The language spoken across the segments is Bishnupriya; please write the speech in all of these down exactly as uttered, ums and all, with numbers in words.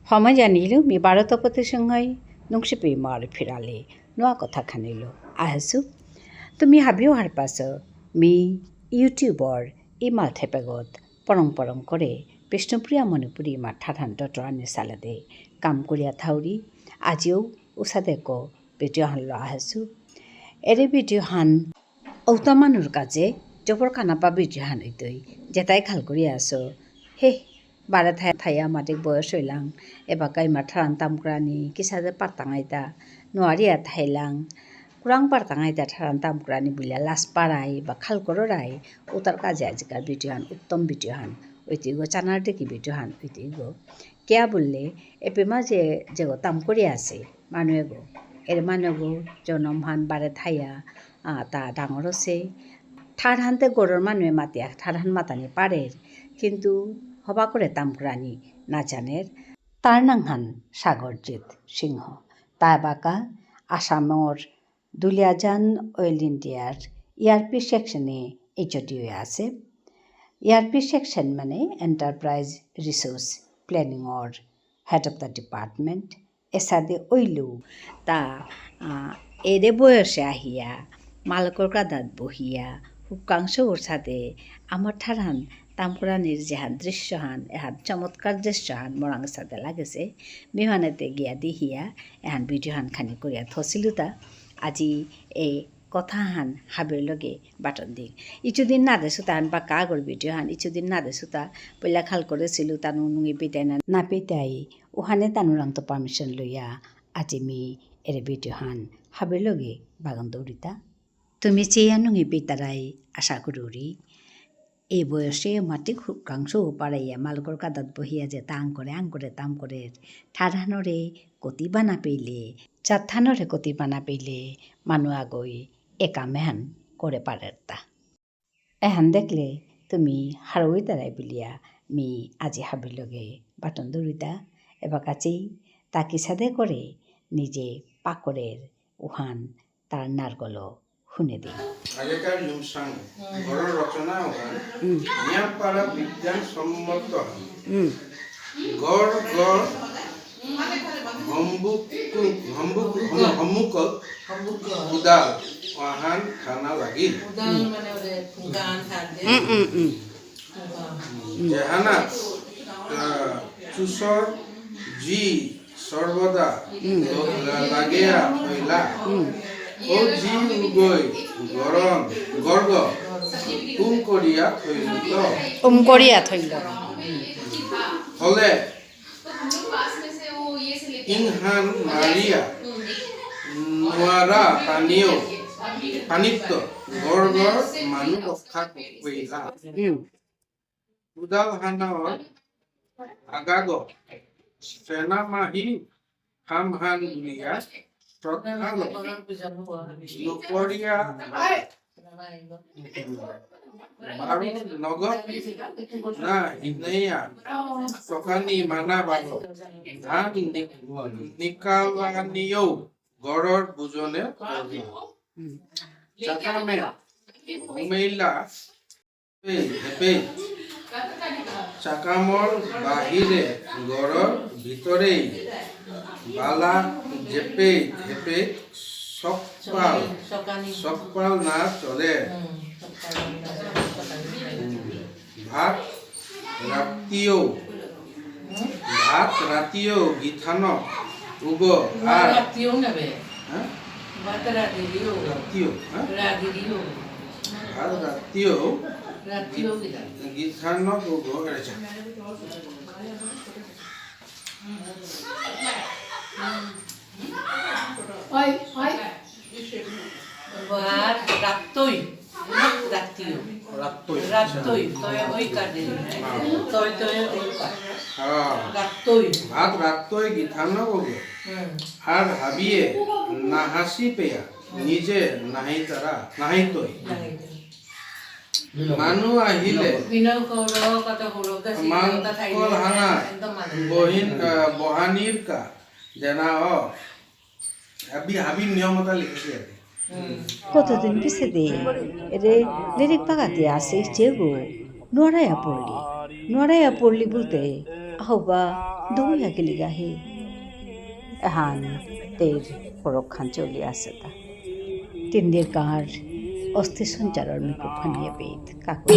ক্ষমা জানিলু, মি ভারতপতি সিংহই নুংশিপি মার ফিরালে নুয়া কথা খানিলু আহেসু। তুমি হাবিও হারপাসো, মি YouTubeর ইমাল থেপেগত পরং পরং করে বিষ্ণুপ্রিয়া মণিপুরী ইমার ঠারহান ডটরানি সালেদে কাম করিয়া থাউরি, আজিও উসাদেকো video হানলো আহেসু। এরে video হান ঔতা মানুর কাজে জবর কানাপা video হান ইতই, যেতাই খাল করিয়া আসো। হে, বারে থাই-, থাইয়া মাটিক বয়স হইলাং, এবাকা ইমার ঠারান তামকুরানি, কিসাদে পারতাঙাইতা, নোয়ারিয়া থাইলাং, কুরাং পারতাঙাইতা ঠারান তামকুরানি বুলিয়া লাজ পারাই বা খাল কররাই, উতার কাজে আজিকার video হান, উত্তম video হান, ওইতিগো channel দেখি video হান, ওইতিগো। কিয়া বুললে, এপেমা যে, যেগো তামকুরি আছে, মানু এগো। এরে মানু এগো জনম হান বারে থাইয়া, আ, তা ডাঙর অসে। ঠারহানতে গরর মানুয়ে মাতিয়া, ঠারহান মাতানি পারের। কিন্তু হবা করে তামকুরানি না জানের। তার নাঙহান সাগরজিৎ সিংহ। তা বাকা আসামর দুলিয়াজান Oil Indiaর ERP sectionএ HOD হয়ে আছে। ERP section মানে Enterprise Resource Planningর head of the department। এসাদে ওইলু তা, আ, এরে বয়সে আহিয়া, মালকর কাদাত বহিয়া, হুকাংশ ওর সাদে আমার ঠারহান তামকুরানির যেহান দৃশ্যহান, এহান চমৎকার দৃশ্যহান মোরাং সাদে লাগেছে। বিমানেতে গিয়া দিহিয়া, এহান video হান খানি করিয়া থসিলুতা। আজি এই কথাহান হাবির লগে বাটন দিং। ইচুদিন না দেসুতা হান বা কাগর video হান, ইচুদিন না দেসুতা, পইলা খাল করেসিলু তানু নুঙি পিতাই না, না পিতাই, উহানে তানুরাংতো permission লইয়া, আজি মি এরে video হান হাবির লগে বাগন দৌড়িতা। তুমি চেয়া নুঙি পিতারাই আশা করুরি। এই বয়সে মাটি খু-, কাংস পারাইয়া মালকর কাদাত বহিয়া যে তাং করে, আং করে, তাম করে, ঠারহানরে কতি বানা পেলে, চাথানরে কতি বানা পেলে, মানু আগই এ কাম এহান করে পারেরতা। এহান দেখলে তুমি হারৌই তারাই বুলিয়া মি আজি হাবির লগে বাটন দৌড়িতা। এবাকাচি তা কিসাদে করে নিজে পাকরের উহান তার নারগলো হুনে দিন। আগেকার ইমসাং, হুম। ঘরর রচনা ওহান, হুম। নিয়াম পারা বিজ্ঞান সম্মত হান। হুম। গড়, গড়, হম্বুক, হম্বুক, হম-, হম্মুকল, হম্বুকল। উদাল, ওহান খানা লাগিল। উদাল মানে ওরে গান থাকে। হুম, হুম, হুম। যেহানা, আহ, চুসর জি সর্বদা হুম। ল-, লা-, লাগিয়া থইলা। হুম। ও জি উগই গরম, গর্গ, উম করিয়া থইল। উম করিয়া থইল। হলে ইংহান মারিয়া, নুয়ারা পানীয়, পানিত্ত, গর্গর মানু রক্ষা কইলা। হুম। উদাল হানর আগাগ, সেনামাহি হামহান বুলিয়া, শ্রদ্ধাল, নুকরিয়া, বারো নগদ না হিনেয়া, সকানি মানা বারো, ধান নি-, নিকালানিও, গড়র বুজনে, চাকামে, উমেইলা, হেপে, হেপে, চাকামর বাহিরে, গড়র ভিতরেই, বালা, জেপে, হেপে, সকপাল, সকপাল না চলে। ভাত রাতিও, ভাত রাতিও গিথানক উগ আর রাতিও নেবে। হ্যাঁ? ভাত রাতিও। রাতিও, হ্যাঁ? রাতিও। ভাত রাতিও। রাতিও গিথানক। গিথানক উগ, আচ্ছা। ওই, ওই। ভাত রাত্তই। রাত্তিও। রাত্তই। রাত্তই। তয় ওই কাটে। হ্যাঁ। তয়, তয় ওই কাটে। হ্যাঁ। রাত্তই। ভাত রাত্তই গিথানক উগ। হুম। আর হাবিয়ে নাহাসি পেয়া, নিজে নাহিতারা, নাহিতই। নাহিতই। মানু আহিলে। বিনয় কৌরব, কত কৌরব, দা মাংকল সিংহ, হানা, একদম মানু। বহিন, আহ, বহানির কা, দেনা অ। হাবি, হাবি নিয়ম এটা লিখেছি আর কি। হুম। কতদিন পিছেদে এরে লিরিক পাগাতে আসে ইচ্ছেগো। নুয়ারায়া পড়লি। নুয়ারায়া পড়লি বুলতে, আহবা, দুই আগিলিগাহি এহান তের পরক্ষান চলি আসেতা। তিনদির কার অস্থি সঞ্চালন মিকু ফানিয়ে পেত কাকু।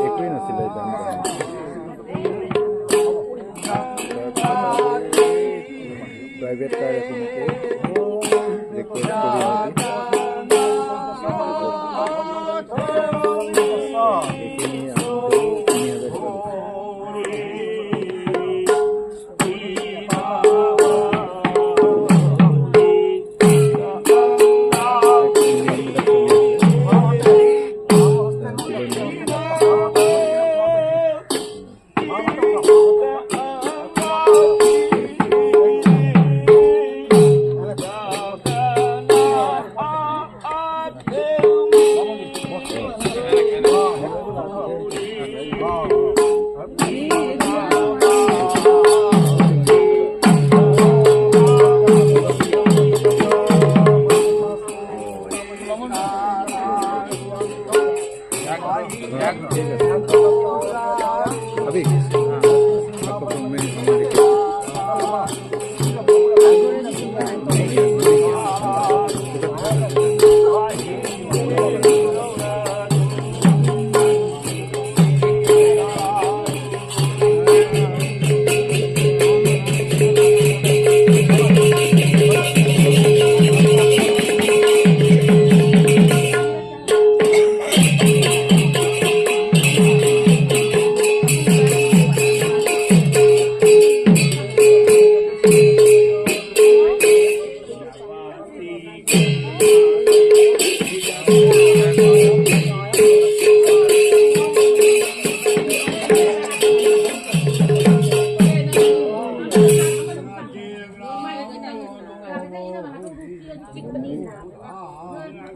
একোই নাছিলে, জানো। প্ৰাইভেট কাৰ এখনকে ৰিকুৱেষ্ট কৰি মাতি। এইখিনি আহোঁতে তিনি হাজাৰ টকা দিছে।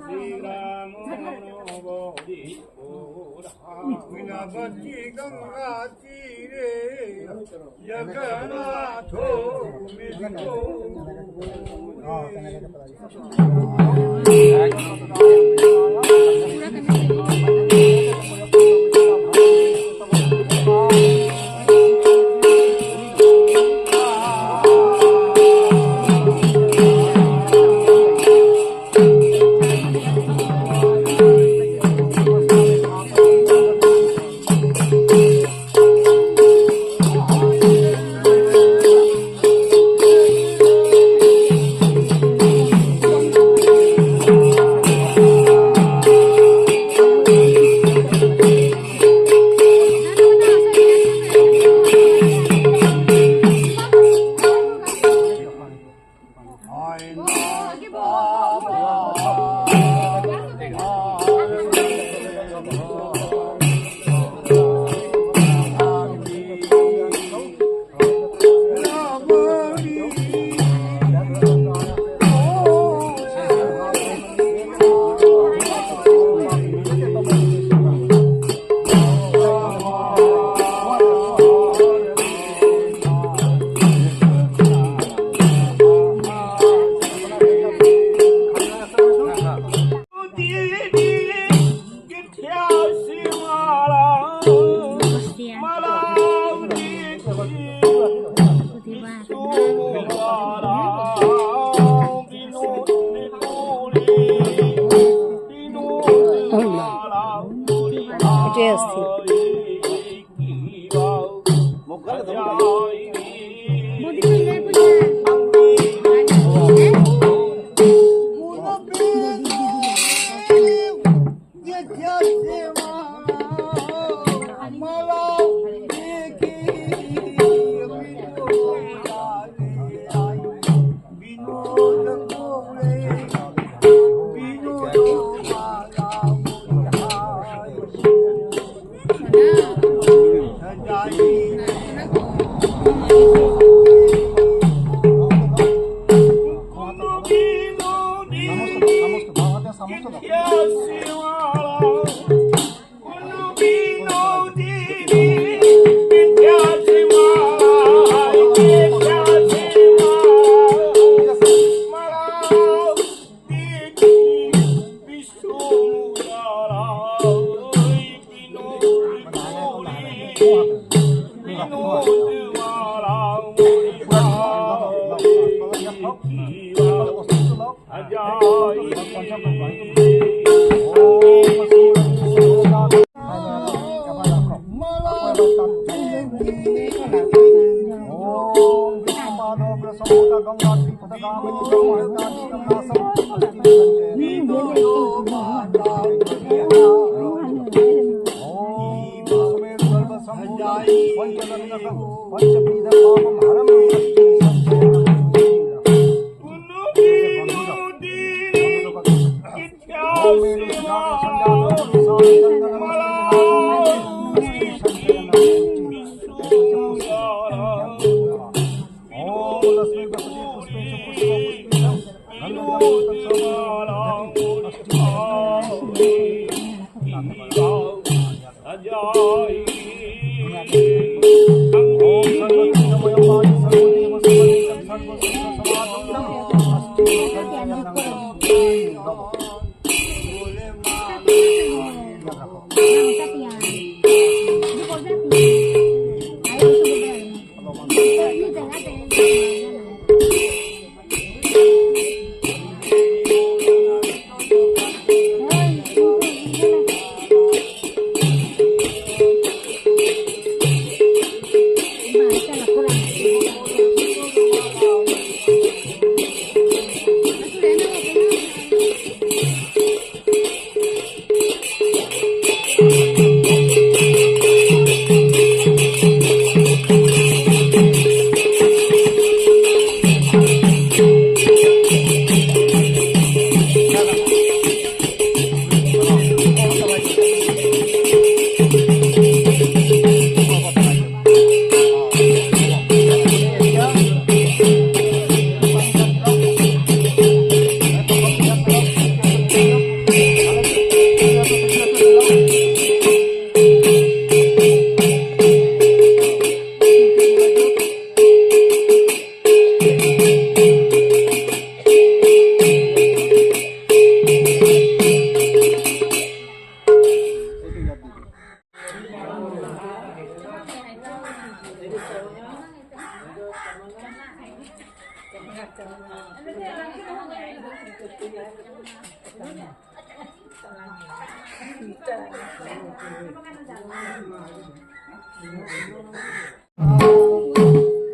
শ্রীরাম বলি। বিনা বঞ্চি গঙ্গা তীরে জগন্নাথ মিলিত।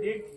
एक